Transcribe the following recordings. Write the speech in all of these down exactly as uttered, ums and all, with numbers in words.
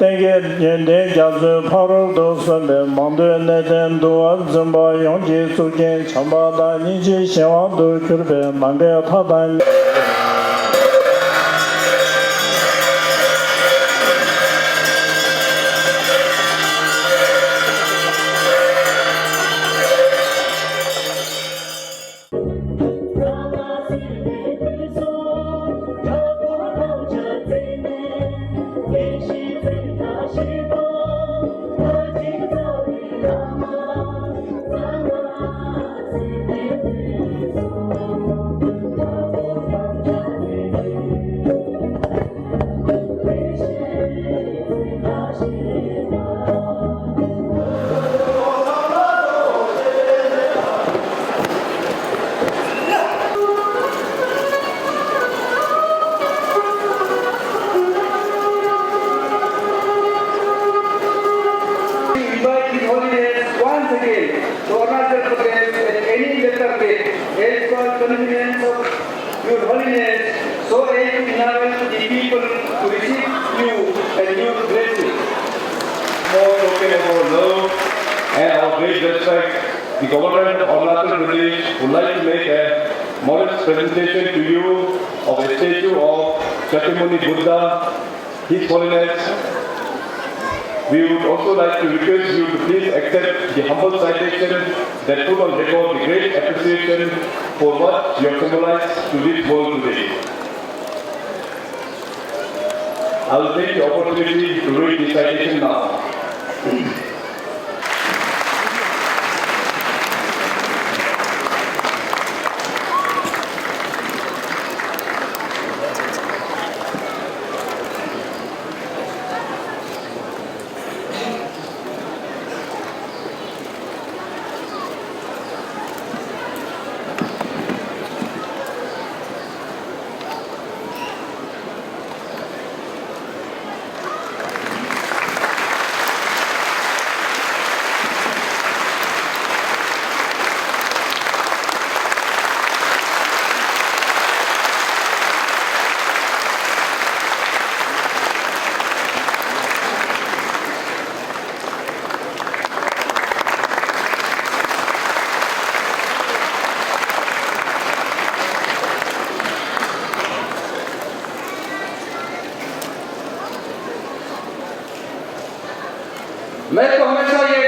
གཏན་གྱི་ཡོན་ཏན་རྒྱ་མཚོའི་ཕ་རོལ་ཏུ་སོན་པའི་མང་ཐོས་གནས་བརྟན་འདུལ་བ་འཛིན་པ་ཡོངས་ཀྱི་གཙུག་རྒྱན་བྱམས་པ་དང་སྙིང་རྗེའི་གཞན་དབང་དུ་གྱུར་པའི་ནམ་མཁའི་མཐའ་དང་Invite His Holiness once again to Arunachal Pradesh at any later date, as per convenience of Your Holiness, so as to enable the people to receive you and your blessing. More token of our love and our great respect, the Government of Arunachal Pradesh would like to make a modest presentation to you of a statue of Shakyamuni Buddha, His Holiness. We would also like to request you to please accept the humble citation that put on record the great appreciation for what you have symbolized to this world today. I will take the opportunity to read the citation now. मैं तो हमेशा ये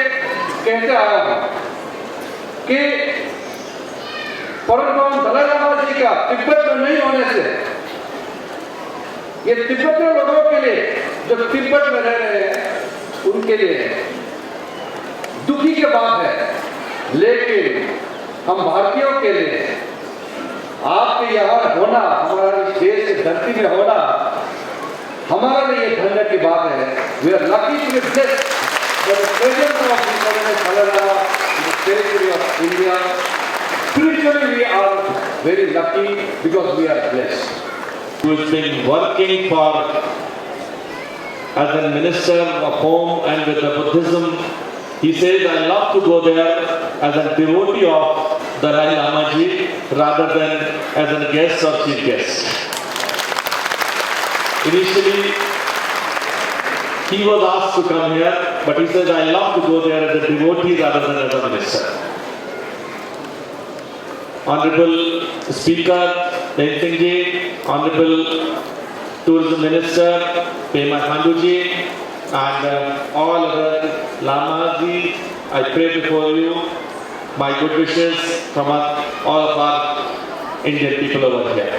कहते आया हूँ कि परम पावन दलाई लामा जी का तिब्बत में नहीं होने से ये तिब्बती लोगों के लिए, जो तिब्बत में रह रहे हैं, उनके लिए दुखी की बात है, लेकिन हम भारतीयों के लिए आपके यहाँ होना, हमारा इस देश की धरती में होना, हमारे लिए धन्य की बात है। We are lucky to be blessed by the presence of His Holiness Dalai Lama in the territory of India. Spiritually, we are very lucky because we are blessed. Who's been working for as a minister of home and with the Buddhism. He says, "I love to go there as a devotee of Dalai Lama ji rather than as a guest or chief guest." Initially, he was asked to come here, but he says, "I love to go there as a devotee rather than as a minister." Honorable Speaker Dhyan Singh ji, Honorable Tourism Minister Pema Khandu ji, and uh, all other Lamas ji, I pray before you my good wishes from us, all of our Indian people over here.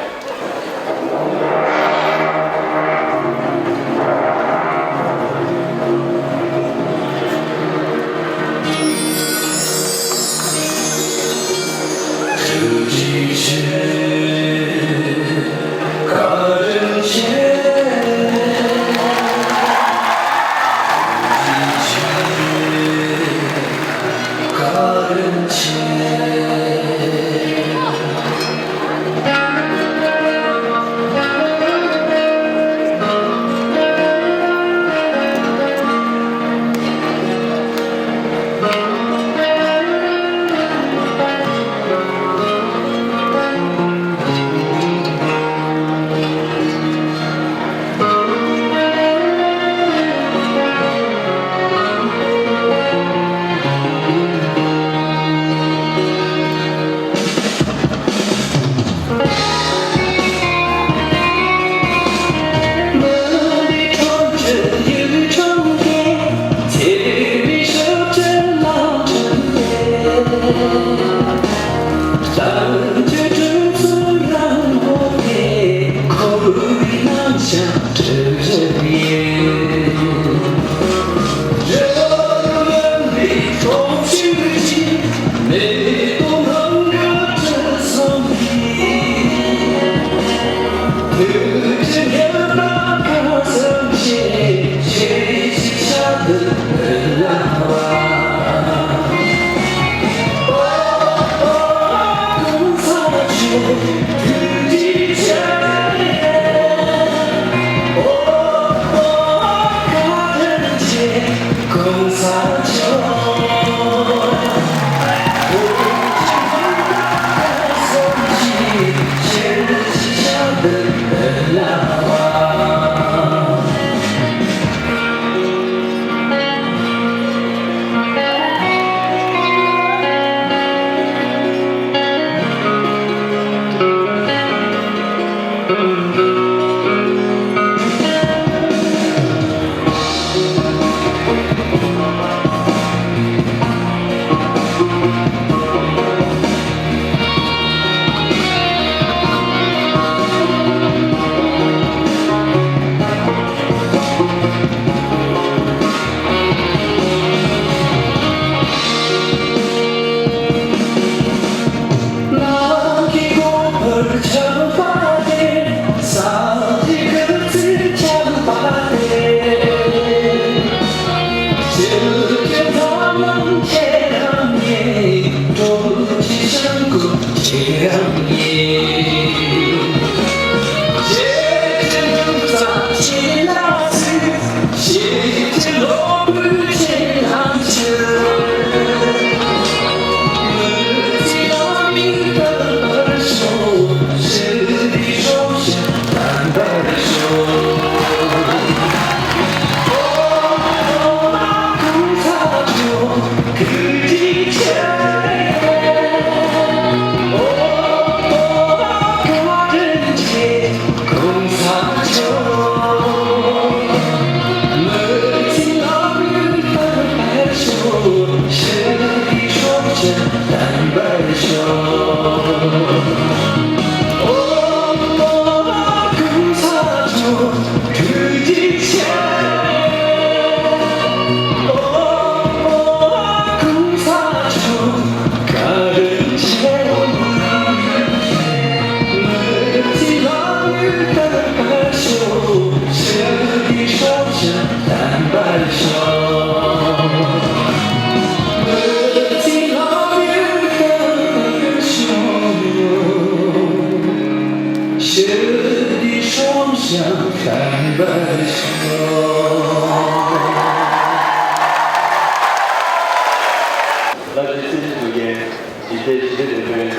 ལ་རེ་སེམས་ཤུགས་ཀྱིས། འཇིག་རྟེན་ཞི་བདེ་དེ་དོན།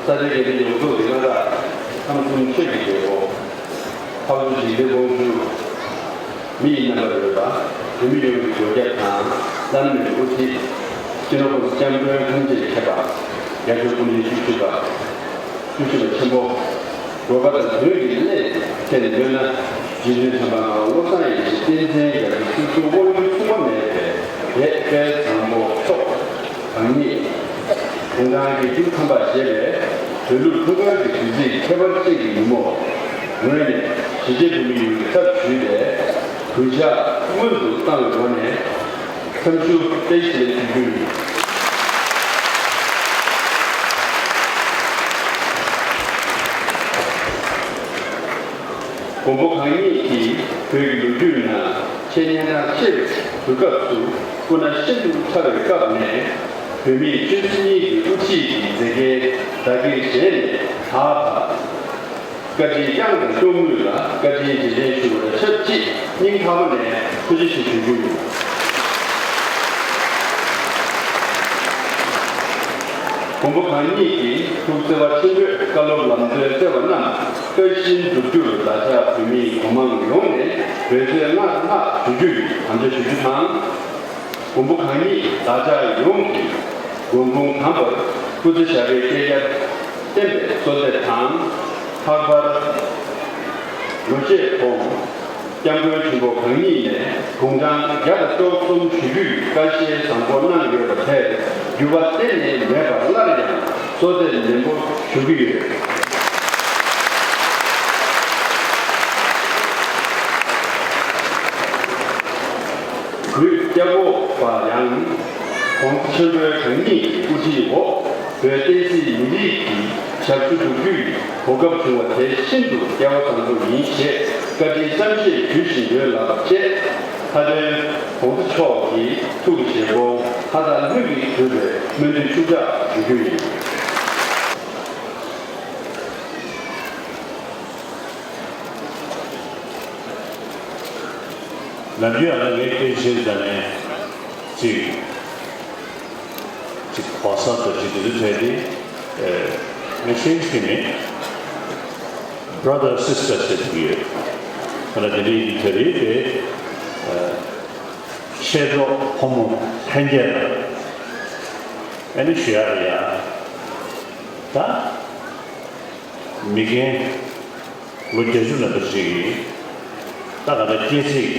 ས་ཆེན་རྒྱལ་པོའི་ཡོངས་རྫོགས་ཀྱི་བླ་རབས་ཁམས་གསུམ་ཆོས་ཀྱི་རྒྱལ་པོ། འཕགས་བོད་འཇིག་རྟེན་དབང་ཕྱུག་མི་ཡི་རྣམ་པར་རོལ་པ། བོད་མི་ཡོངས་ཀྱི་སྒོ་རྒྱབ་དང་། བླ་ན་མེད་པའི་དབུ་ཁྲིད། སྤྱི་ནོར་༸གོང་ས་༸སྐྱབས་མགོན་ཐམས་ཅད་མཁྱེན་པ། རྒྱལ་མཆོག་སྐུ་ཕྲེང་བཅུ་བཞི་པ། བཅུ་བཞི་པ་ཆེན་པོ། དགོས་པ་དང་དོན་གྱི་སླད་དུ་ཁྱེད་ནས་འདོད་ན། རྗེ་བཙུན་དམ་པ་ངག་དབང་བློ་བཟང་ཡེ་ཤེས་བསྟན་འཛིན་རྒྱ་མཚོའི་སྐུ་གསུང་དབང་ཡུལ་མཚུངས་པ་མེད་པའི་དད་དཔལ་བཟང་པོ་མཆོག་གང་ཉིད། དགུང་གྲངས་བརྒྱད་ཅུ་ཐམ་པ་བཞེས་པའི་བོད་ལུགས་ཐུགས་ཁུར་གྱི་དུས་ཚིགས་ཁྱད་པར་ཅན་གྱི་ཉིན་མོ། ངོས་ནས་གཞིས་བྱེས་བོད་མི་ཡོངས་ཀྱི་ཚབ་ཞུས་ཏེ། གུས་ཕྱག་སྔོན་དུ་བཏང་བའི་སྒོ་ནས། འཚམས་ཞུ་དཔེ་ཞིག་ཞུ་རྒྱུ་ཡིན། མགོན་པོ་གང་ཉིད་ཀྱིས་བོད་ཀྱི་ལོ་རྒྱུས་ནང་ཆེས་སྙན་གྲགས་ཆེ་བའི་དུས་སྐབས་སུ། སྐུ་ན་ཤིན་ཏུ་ཕྲ་བའི་སྐབས་ནས་བོད་མིའི་ཆོས་སྲིད་གཉིས་ཀྱི་དབུ་ཁྲིད་ཀྱི་མཛད་འགན་བདག་གིར་བཞེས་ནས་ད་བར། བཀའ་དྲིན་དབྱངས་དང་ཅོག་ངུས་ལ་བཀའ་དྲིན་རྗེས་དྲན་ཞུ་བར་ཆབས་ཅིག་སྙིང་ཐག་པ་ནས་ཐུགས་རྗེ་ཆེ་ཞུ་རྒྱུ་ཡིན། མགོན་པོ་གང་ཉིད་ཀྱི་ཐུགས་བརྩེ་བ་ཆེན་པོས་བཀའ་སློབ་ལམ་སྟོན་བསྩལ་བ་རྣམས་བཀའ་བཞིན་སྒྲུབ་རྒྱུར་བདག་ཅག་བོད་མི་གོ་མང་ཡོངས་ནས་འབད་རྩོལ་སྔར་ལྷག་ཞུ་རྒྱུ་ཡིན། དམ་བཅའ་ཞུ་རྒྱུ་དང་། མགོན་པོ་གང་ཉིད་བདག་ཅག་ཡོངས་ཀྱི་མགོན་དཔུང་དམ་པར་སྐུ་ཚེ་ཞབས་པད་བསྐལ་བརྒྱར་བརྟན་པའི་གསོལ་འདེབས་དང་། ལྷག་པར་ལོ་ཤས་གོང་སྐྱབས་མགོན་ཆེན་པོ་གང་ཉིད་ནས་དགུང་གྲངས་བརྒྱ་དང་བཅུ་གསུམ་བཞུགས་རྒྱུའི་བཀའ་བཞེས་བཟང་པོ་གནང་ཡོད་པ་དེར་འགྱུར་བ་གཏན་ནས་མེད་པར་སླར་ཡང་གསོལ་འདེབས་ནན་པོ་ཞུ་གི་ཡོད། བོད་སྐྱབས་འོག་པ་ཡང་། ༸གོང་ས་ཆེན་པོའི་གང་ཉིད་ཀྱི་དབུ་ཁྲིད་འོག་བོད་བསྟན་སྲིད་མི་རིགས་ཀྱི་ཞབས་ཞུ་སྒྲུབ་རྒྱུའི་གོ་སྐབས་བྱུང་བ་དེ་ཤིན་ཏུ་སྐལ་བ་བཟང་པོ་ཡིན་ཞེས་ བཀའ་དྲིན་གཏམ་བཤད་ཞུ་བཞིན་ཡོད་ལགས་ཅེས་མཐའ་དོན་༸གོང་ས་མཆོག་གི་ཐུགས་ཀྱི་བཞེད་དགོངས་ལྷ་དང་ལྷུན་གྱིས་གྲུབ་པའི་སྨོན་འདུན་ཤུགས་དྲག་ཞུ་རྒྱུ་ཡིན། ནམ་རྒྱུན་ཨ་ལ་ངས་སྐད་ཆ་བཤད་ཙང་ནས་ཅིག་ཅིག་གོ་ས་དང་ཅིག་དེ་ཚོ་བྲལ་ཏེ་ངས་ཤེས་ཀྱི་མེད། Brother sister ཟེར་གྱི་ཡོད། ཁ་ལ་དེ་འདྲའི་ཡིན་དེ་རེད་དེ། ཤེས་རོགས་ཕོ་མོ་ལྷན་རྒྱས་ལ་ཨ་ནི་ཞུ་ཡག་རེད་ཡ། ད་མི་རྒན་ལོ་བརྒྱད་ཅུ་ལ་འདིར་ཅིག་ཡིན། ད་ག་ད་སྐྱེས་ཚིག་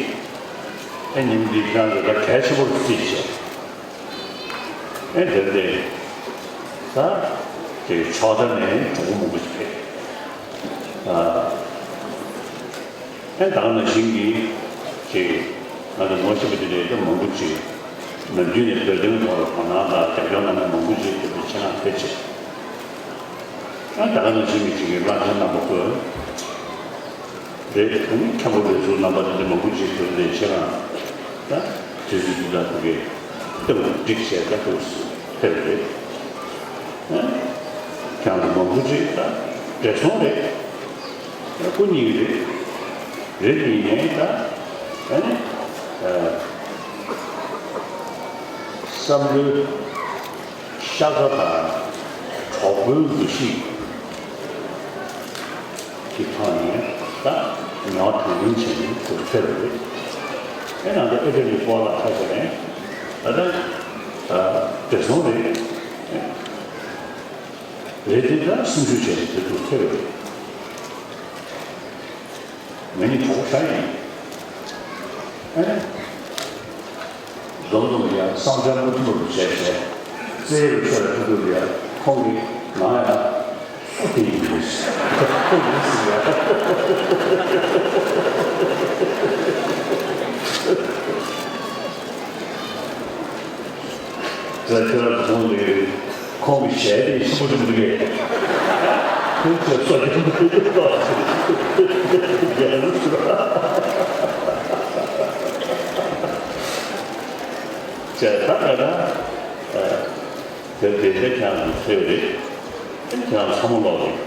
ཨེ་ཉིན་འདི་ཁྱེད་རང་ཚོ་ད་གལ་ཆེན་པོར་བརྩིས་བྱས། ཨེ་དེར་དེ་ད་དེ་ཕྱོགས་མཐའ་ནས་གྲོགས་པོ་མང་པོ་ཞིག་ཕེབས། ཨ་ཨེ་ད་ག་ནང་བཞིན་གྱི་ཅིག་ང་ཚོ་ངོ་ཤེས་པ་དེ་འདྲའི་ད་མང་པོ་ཅིག་ནམ་རྒྱུན་ནས་བོད་དོན་ཐོག་ལ་དོ་སྣང་དང་རྒྱབ་སྐྱོར་གནང་མཁན་མང་པོ་ཅིག་དེ་འདྲ་ཕྱི་ནང་ཕེབས་བྱས། ཨ་ད་ག་ནང་བཞིན་གྱི་ཅིག་གི་བླ་ཆེན་རྣམ་པ་ཚོ་རེད། ཨ་ནི་མཁན་པོ་རེ་ཟུང་རྣམ་པ་དེ་འདྲ་མང་པོ་ཅིག་ཡོད་རེད། ཁྱེད་རང་ད་དུས་ཚོད་འདི་དག་ཐུག་གི་སྟབས་འགྲིག་བྱས་ད་ཐུག་ཕེབས་རེད། ཨ་ཁྱེད་རང་མང་པོ་ཅིག་ད་བགྲེས་སོང་རེད། ད་སྐུ་ཉིད་རེད། རེད་དེ་ཡིན་ད་ཨ་ནི་བསམ་བློའི་ཤ་ཚ་དང་གྲོགས་པོའི་འདུ་ཤེས་ཀྱི་ཐོག་ནས་ད་ཉོ་དྲང་བདེན་བྱས་ནས་ཁོ་ཚོ་ཕེབས་རེད། ཨེ་ནང་དུ་ཨེ་ཏྲ་ལི་སྤོ་ལགས་ཁ་ཤས་ནས་ད་ལྟ་བགྲེས་སོང་རེད། རེད་དེ་ད་སེམས་ཤུགས་བྱས་ནས་དེ་ཚོ་ཕེབས་རེད། ང་གཉིས་གྲོགས་པོ་ཞེ་ཡིན། ཨེ། འཛོམས་འཛོམས་ཡ་བསམ་འཆར་མ་མཐུན་པ་རུ་བྱས་བྱས། རྩེད་རུ་ཤོར་ཐུག་ཐུག་ཡ་ཁོང་གིས་ང་ཡ་སུ་དེ་ཡིན་རེད་ཟེར། ཁོང་ཡིན་ཟེར་ཡ། ད་ཁྱོད་རང་ཚོ་ལས་ཁོང་གི་ཞལ་དེ་ཞིབ་པོ་འདུག་གས། ཁོང་ཚོས་སོ་སྐྱོན་འདུག་གས། ཡང་ཟེར། ཅེས་ད་ལྟ་ན་དེ་དེ་འདྲ་ཁྱེད་རང་ཚོས་ཤེས་རེད། ཁྱེད་རང་ཚང་མ་ལོག་རེད།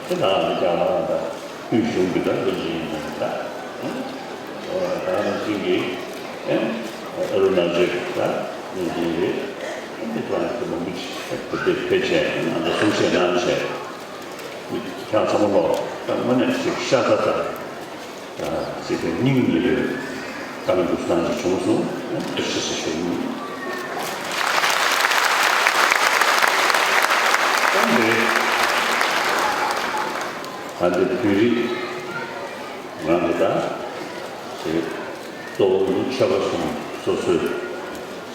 དེ་ནང་ལ་རྒྱ་གར་དང་དབུས་གཞུང་གི་དང་འདི་བཞིན་ཡིན་ད། ད་ནང་བཞིན་གྱི་ཨ་རུ་ན་ཅལ་ད་ནང་བཞིན་རེད། དེ་ཐོག་ནས་དེ་མང་པོ་ཞིག་དེ་དེ་ཕལ་ཆེར་ང་ཚོ་གསུང་བཤད་གནང་བྱས། ཁྱེད་ཚང་མ་ལོག་ད་དངོས་གནས་ཞིག་ཤ་ཚ་ཚ། ཅེས་པའི་སྙིང་ཉེ་བའི་བཀའ་མོལ་འདུག་སེ་གནང་ཞིག་བྱུང་སོང་། ཐུགས་རྗེ་ཆེ་ཞུ་ཡིན། ད་འདི་ད་འདི་བོད་རིགས་ང་འདི་ད་ཅེས་གཙོ་བོ་ནི་ཆོལ་ཁ་གསུམ་སོ་སོའི་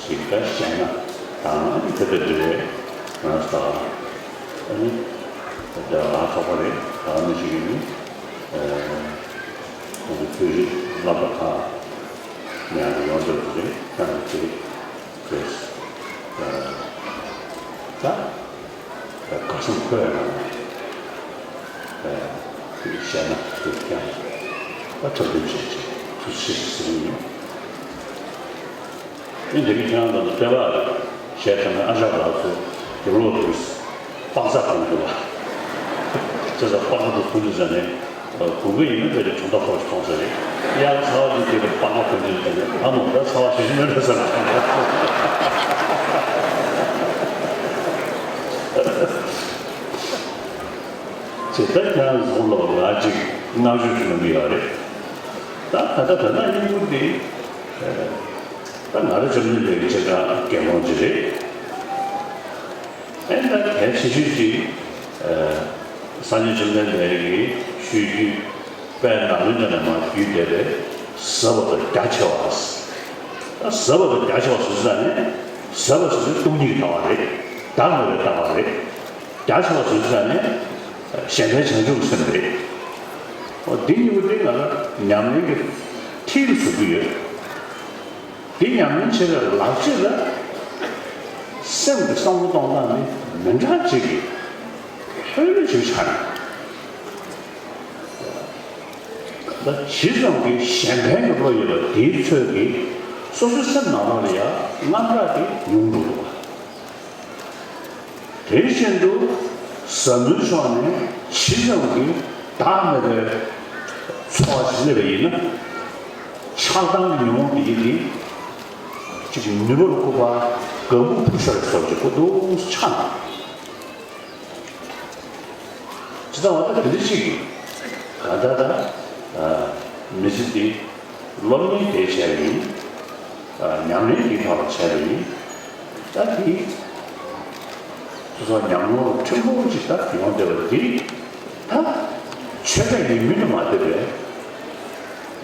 ཞིག་ད་གཞས་སྣ་དང་དེ་དང་འབྲེལ་བའི་ང་ས་ཨ་ནི་ད་ང་ཚོགས་པ་རེད། ད་ནི་ཞིག་ཡིན། ཨ་ང་ཚོ་བོད་རིགས་སློབ་གྲྭ་ཁག་ནས་ཡོང་འདོད་རེད། ཁྱེད་རང་ཚོས་ད་ཁ་སང་ཁོས་ཡང་གཞས་སྣ་དེ་ཀྱང་ད་འཁྲབ་སྟོན་བྱས་ཀྱི་ཐུགས་རྗེ་ཆེ་ཟེར་གྱི་ཡིན། ཨེ་འདི་གི་ཁྱེད་རང་ཚོ་ལ་དཔེ་པ་གཞས་དྲན་ན་ཨ་ཞང་ལགས་ཚོ་རྒྱབ་ལོག་དུ་སྤགས་ཚ་གང་འདུག་བ། ཅེས་པགས་ཚ་དུ་ཐུག་དུས་ཟ་ནས་དགུན་ཁ་ཡིན་ན་དཔེ་དེ་གྲོང་རྡལ་ཁོག་ཅིག་མཐོང་ས་རེད། དབྱར་ཚ་བ་དུས་དེ་ལ་སྤགས་མ་གོན་དུས་ཟ་ནས་ཨ་མོ་ད་ཚ་བ་ཞེ་ཞེ་མེད་འགྲོ་ཟེར་ན། ཅེས་ད་ཁྱེད་རང་ཚོ་ལོག་ང་ཅིག་བསྔགས་བརྗོད་ཞུ་གི་ཡོད་རེད། ད་ད་ལྟ་ད་ལྟ་སྙིང་པོ་དེ། ད་ང་རང་བཅོམ་ལྡན་འདས་ཀྱི་སྤྱན་དྲངས་དགེ་སློང་ཅིག་རེད། ཨེ་ད་གལ་ཆེ་ཤོས་ཅིག་སངས་རྒྱས་བཅོམ་ལྡན་འདས་ཀྱི་ཆོས་བརྒྱུད་དཔལ་ནཱ་ལེནྡྲ་ནས་མར་བརྒྱུད་བསྡད་པའི་ཟབ་པ་དང་རྒྱ་ཆེ་བ། ད་ཟབ་པ་དང་རྒྱ་ཆེ་བ་ཟེར་ཙང་ནས་ཟབ་པ་ཟེར་ན་སྟོང་ཉིད་ལྟ་བ་རེད། བདག་མེད་པའི་ལྟ་བ་རེད། རྒྱ་ཆེ་བ་ཟེར་ཙང་ནས་གཞན་ཕན་བྱང་ཆུབ་སེམས་རེད། འོ་འདི་གཉིས་པོ་དེ་ང་ལ་ཉམས་ལེན་གྱི་ཁྲིད་བཟོ་གི་ཡོད། འདི་ཉམས་ལེན་བྱེད་པའི་ལག་རྗེས་ལ་སེམས་ཀྱི་བསམ་བློ་གཏོང་སྟངས་ནི་མི་འདྲ་ཅིག་གི་ལྷོད་ལྷོད་ཅིག་ཆགས་ནས། ད་ཇི་ཙམ་གྱིས་གཞན་ཕན་གྱི་བློ་ཡོད་པ་དེའི་ཚོད་ཀྱིས་སོ་སོའི་སེམས་ནང་ལོགས་ལ་ཡང་དངངས་སྐྲག་དེ་ཉུང་འགྲོ་འདུག་པ། དེ་བཞིན་དུ་ཟབ་མོའི་ཕྱོགས་ནས་ཇི་ཙམ་གྱིས་བདག་མེད་པའི་འཚོ་བ་ཞིག་སླེབས་པ་ཡིན་ན། ཆགས་སྡང་གི་ཉོན་མོངས་འདི་གིས་ཅིག་ནུས་པ་ལ་བཀུག་པ། ག་བུར་འཕུར་ཤར་བཟོ་བྱེད་ཀྱི་འདུག་ཆགས་ན། ཇི་ལྟ་བ་ད་དེ་འདྲ་ཅིག་གིས་ག་ད་ད་མི་ཚེ་འདི་སློབ་གཉེར་དེ་བྱས་པ་ཡིན། ཉམས་ལེན་འདི་ཐོག་ལ་བྱས་པ་ཡིན། ད་དེ་སོ་སོ་ཉམས་མྱོང་ཕྲན་བུ་ཅིག་ད་ཡོང་བསྡད་པ་འདི་ད་ཆོས་དད་ཡིན་མིན་དུ་མ་ལྟོས་པའི་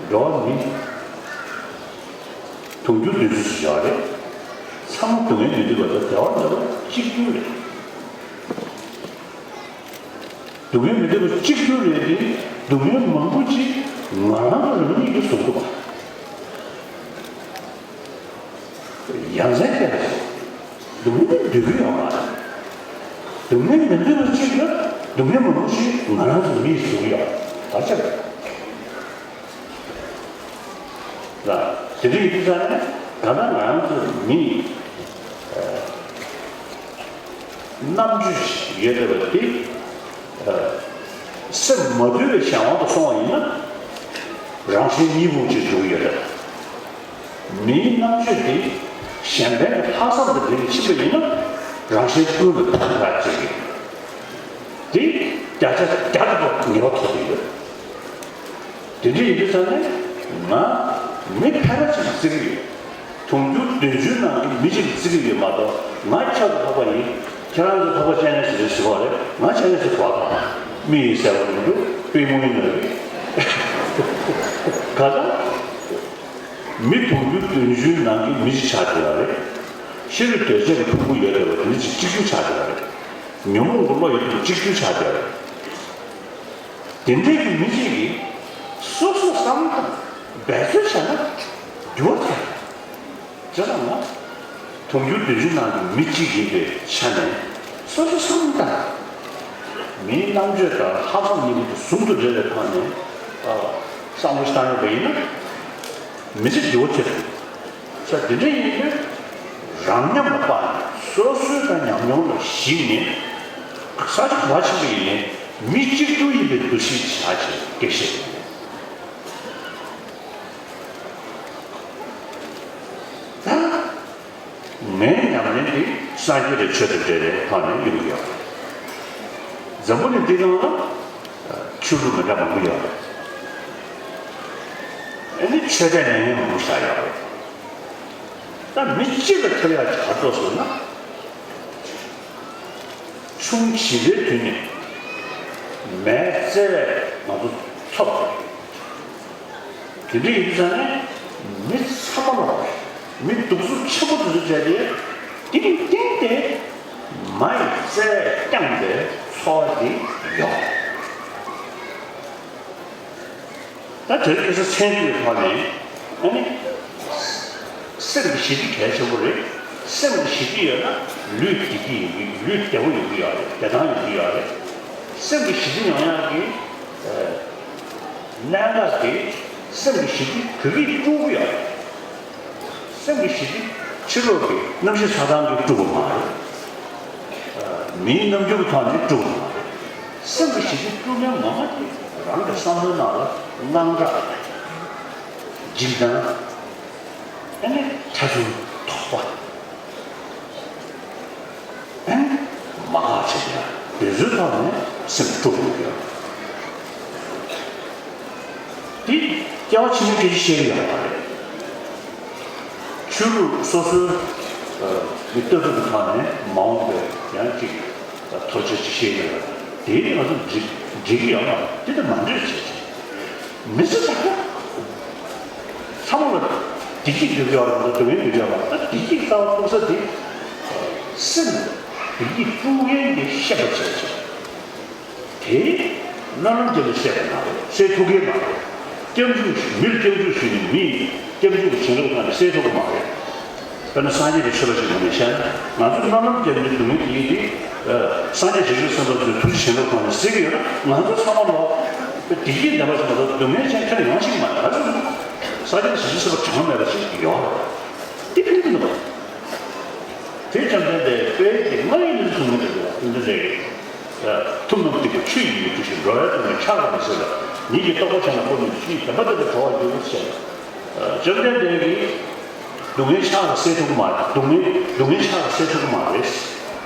འགྲོ་བ་མི་དུང་ཕྱུར་བདུན་ཅུ་ཞིག་ཡོད་རེད། ཚང་མ་སྡུག་བསྔལ་མི་འདོད་པ་དང་བདེ་བ་འདོད་པ་གཅིག་གྱུར་རེད། སྡུག་བསྔལ་མི་འདོད་པ་གཅིག་གྱུར་རེད་དེ། སྡུག་བསྔལ་མང་པོ་ཅིག་ང་རང་དང་རང་ཉིད་ཀྱིས་བཟོ་ཐུབ་པ། ཡ་མཚན་སྐྱེ་བ་རེད། སྡུག་བསྔལ་འདོད་ཀྱི་ཡོད་མ་རེད། སྡུག་བསྔལ་མི་འདོད་པ་གཅིག་ལ་སྡུག་བསྔལ་མང་པོ་ཞིག་ང་རང་ཚོ་མིས་བཟོ་གི་ཡོད་པ་ཆགས་རེད། ལ། དེ་འདྲ་ཡིན་དུས་ཙང་ནས་གང་ལྟར་ང་རང་ཚོ་མི་ཡིན། རྣམ་དཔྱོད་ཡོད་བསྡད་པ་དེ། སེམས་མ་དུལ་བའི་གཞན་དབང་དུ་སོང་བ་ཡིན་ན། རང་གཞན་གཉིས་པོ་ཅིག་འགྲོ་གི་ཡོད་རེད། མིའི་རྣམ་དཔྱོད་དེ་གཞན་ཕན་གྱི་ལྷག་བསམ་དང་ལྡན་ནས་ཕྱིན་པ་ཡིན་ན། རང་གཞན་ཀུན་ལ་ཕན་ཐོགས་བྱེད་ཀྱི་དེ་བརྒྱ་ཆ་བརྒྱ་ཐམ་པ་ངེས་པ་ཐོབ་ཀྱི་ཡོད། དེ་འདྲ་ཡིན་དུས་ཙང་ནས་ང་མི་ཕལ་པ་ཅིག་བརྩི་གི་ཡོད། དུང་ཕྱུར་བདུན་ཅུའི་ནང་གི་མི་གཅིག་བརྩི་གི་ཡོད་མ་གཏོགས། ང་ཁྱོད་ཀྱི་འཕགས་པ་ཡིན། ཁྱེད་རང་ཚོའི་འཕགས་པ་སྤྱན་རས་གཟིགས་རེད་ཟེར་བ་རེད། ང་སྤྱན་རས་གཟིགས་གོ་བ་དང་མི་ཡིན་ཟེར་བ་མི་འདུག་པུས་མོ་ཡིན་ནོ་རེད། ག་ད། མི་དུང་ཕྱུར་བདུན་ཅུའི་ནང་གི་མི་གཅིག་ཆགས་བསྡད་པ་རེད། ཤ་རུས་གདོས་བཅས་ཀྱི་ཕུང་པོ་ཡོད་བསྡད་པ་དེ་འདྲ་ཅིག་གཅིག་གྱུར་ཆགས་བསྡད་པ་རེད། ཉོན་མོངས་ཀྱི་བློ་ཡོད་བསྡད་པ་གཅིག་གྱུར་ཆགས་བསྡད་པ་རེད། དེ་འདྲའི་གི་མི་གཅིག་གིས་སོ་སོ་བསམ་བློ་དང་འབད་རྩོལ་བྱས་ན་འགྱུར་བ་ཐེབས། བྱས་ཙང་ང་དུང་ཕྱུར་བདུན་ཅུ་ནང་གི་མི་གཅིག་ཡིན་པའི་ཆ་ནས་སོ་སོ་བསམ་བློ་དང་། མིའི་རྣམ་དཔྱོད་དང་ལྷག་བསམ་གཉིས་པོ་དེ་ཟུང་དུ་འབྲེལ་བའི་ཐོག་ནས་བསམ་བློ་བཏང་ཡོད་པ་ཡིན་ན། མི་ཚེ་འགྱུར་བ་ཐེབས་ཐུབ། ས་དེ་འདྲ་ཡིན་དུས་རང་ཉམས་ལ་དཔག་ནས་སོ་སོའི་དང་ཉམས་མྱོང་ལ་གཞིགས་ནས་ས་ཆ་ག་པར་ཕྱིན་པ་ཡིན་ནའི་མི་གཅིག་གྱུར་ཡིན་པའི་འདུ་ཤེས་བྱ་ཞེས་སྐད་བཤད། ད་ངའི་ཉམས་ལེན་འདི་སངས་རྒྱས་པའི་ཆོས་དང་འབྲེལ་བའི་ཐོག་ནས་ཡོང་གི་ཡོད་རེད། འཛམ་བུ་གླིང་འདི་སྒང་ལ་ཆོས་ལུགས་མི་འདྲ་མང་པོ་ཡོད་རེད། ཨ་ནི་ཆོས་དད་ལེན་མཁན་མང་པོ་ཞིག་ཡོད་རེད། ད་མི་གཅིག་ལ་ཐེབས་ཡག་ག་རེ་འདུག་ཟེར་ན། ཆུང་བྱིས་པའི་དུས་ནས་མའི་བརྩེ་བས་ང་ཚོ་འཚོ་བ་རེད། དེ་འདྲ་ཡིན་དུས་ཙང་ནས་མི་ཚང་མ་ལ་མི་གདུག་རྩུབ་ཆེན་པོ་དེ་ཚོ་བྱས་ཏེ། དེ་ལ་བརྟེན་ཏེ་མ་ཡི་བརྩེ་བས་བསྐྱངས་པའི་འཚོ་བ་དེ་ཡོད། ད་དེར་ཁ་སང་མཚན་ཉིད་ཀྱི་ཐོག་ནས་ཨ་ནི། སེམས་ཀྱི་ཞི་བདེ་གལ་ཆེན་པོ་རེད། སེམས་ཀྱི་ཞི་བདེ་ཡོད་ན་ལུས་བདེ་སྐྱིད་ཡོང་གི། ལུས་བདེ་པོ་ཡོང་གི་ཡོད་རེད། བདེ་ཐང་ཡོང་གི་ཡོད་རེད། སེམས་ཀྱི་ཞི་བདེ་ཡོང་ཡག་གི་གནད་འགག་དེ་སེམས་ཀྱི་ཞི་བདེ་བོད་ཀྱིས་སྐྲུན་གྱི་ཡོད་རེད། སེམས་ཀྱི་ཞི་བདེ་ཕྱི་ལོགས་ཀྱི་གནམ་གཤིས་ཆགས་སྡང་གིས་སྐྲུན་པ་མ་རེད། མིའི་རྣམ་འགྱུར་གྱི་ཐོག་ནས་སྐྲུན་པ་མ་རེད། སེམས་ཀྱི་ཞི་བདེ་སྐྲུན་མཁན་ངོ་མ་དེ་རང་གི་བསམ་བློའི་ནང་ལ་དངངས་སྐྲག་འཇིགས་སྣང་། ཨ་ནི་ཐེ་ཚོམ། དོགས་པ། ཨ་ནི་མ་དགའ་བྱེད་ཡག་དེ་ཚོའི་ཐོག་ནས་སེམས་དཀྲུགས་ཡོང་གི་ཡོད། དེ་སྐྱེ་བ་ཕྱི་མའི་སྐད་ཆ་བཤད་ཀྱི་ཡོད་མ་རེད། ཆོས་ལུགས་སོ་སོའི་མི་ལྟ་གྲུབ་ཀྱི་ཐོག་ནས་མ་འོངས་པའི་ཡང་ཅིག་ཐོར་ཅིག་ཅིག་བཤད་ཀྱི་ཡོད་རེད། དེ་ང་ཚོ་འགྲིག་འགྲིག་གི་ཡོད་མ་རེད། དེ་དང་མ་འགྲིག་བྱས་བྱས། མི་ཚེ་ཆགས་ཚང་མ་ལ་བདེ་སྐྱིད་འདོད་ཀྱི་ཡོད་རེད་མ་གཏོགས་སྡུག་བསྔལ་འདོད་ཀྱི་ཡོད་མ་རེད། ད་བདེ་སྐྱིད་གསར་པ་ཐོབ་ས་དེ་སེམས་བདེ་སྐྱིད་སྐྲུན་མཁན་དེ་ཤེས་པ་བྱས་བྱས། དེ་སྨོན་ལམ་བརྒྱབ་ནས་སེལ་བ་མ་རེད། སེལ་ཐུབ་ཀྱི་མ་རེད། སྐྱབས་འཇུག་མིར་སྐྱབས་འཇུག་ཞུས་ནས་མི་སྐྱབས་འཇུག་གི་བྱིན་རླབས་ཐོག་ནས་སེལ་ཐུབ་ཀྱི་མ་རེད། དཔེར་ན་སངས་རྒྱས་ཀྱི་ཆོས་པ་ཞིག་ངོས་ནས་བཤད་ན། ང་ཚོ་སྨོན་ལམ་བརྒྱབ་ནས་སྡུག་བསྔལ་དེ་ཡིན་ཏེ། སངས་རྒྱས་བྱང་ཆུབ་སེམས་དཔའ་ཚོའི་ཐུགས་རྗེ་བྱིན་རླབས་ཐོག་ནས་སེལ་གྱི་ཡོད་ན། ང་ཚོ་ཚང་མ་ལོག་ བདེ་སྐྱིད་ལྡན་པ་ཞིག་མ་གཏོགས་སྡུག་བསྔལ་ཅན་ཁྱོན་ཡོང་ཞིག་མ་རེད། སངས་རྒྱས་ཀྱི་ཞིང་ཞེས་པ་གྲངས་མེད་པ་ཞིག་ཡོད་རེད། འདི་ཕན་ཐོགས་འདུག་དེ་བཅོམ་ལྡན་འདས་དཔལ་གྱི་རྔ་ཡིག་ནས་གསུངས་ཀྱི་འདུག་དེ་འདྲ་རེད། ཐུབ་རྣམས་སྡིག་པ་ཆུ་ཡིས་མི་འཁྲུ་ཞིང་། འགྲོ་བའི་དོན་ནི་ཕྱག་གིས་མི་སེལ་ལ། ཉིད་ཀྱི་རྟོགས་པ་ཆེན་པོ་སྤོབས་ནུས་ཀྱིས། ཉིད་ཀྱིས་བདེན་པ་བསྟན་པའི་གྲོགས་པར་འགྱུར་ཞེས། བཅོམ་ལྡན་འདས་ཀྱིས་སྡུག་བསྔལ་ཕྱག་ལ་སེལ་ཐུབ་ཀྱི་མ་རེད། སྡུག་བསྔལ་སྡུག་བསྔལ་ཕྱག་ལ་སེལ་ཐུབ་ཀྱི་མ་རེད།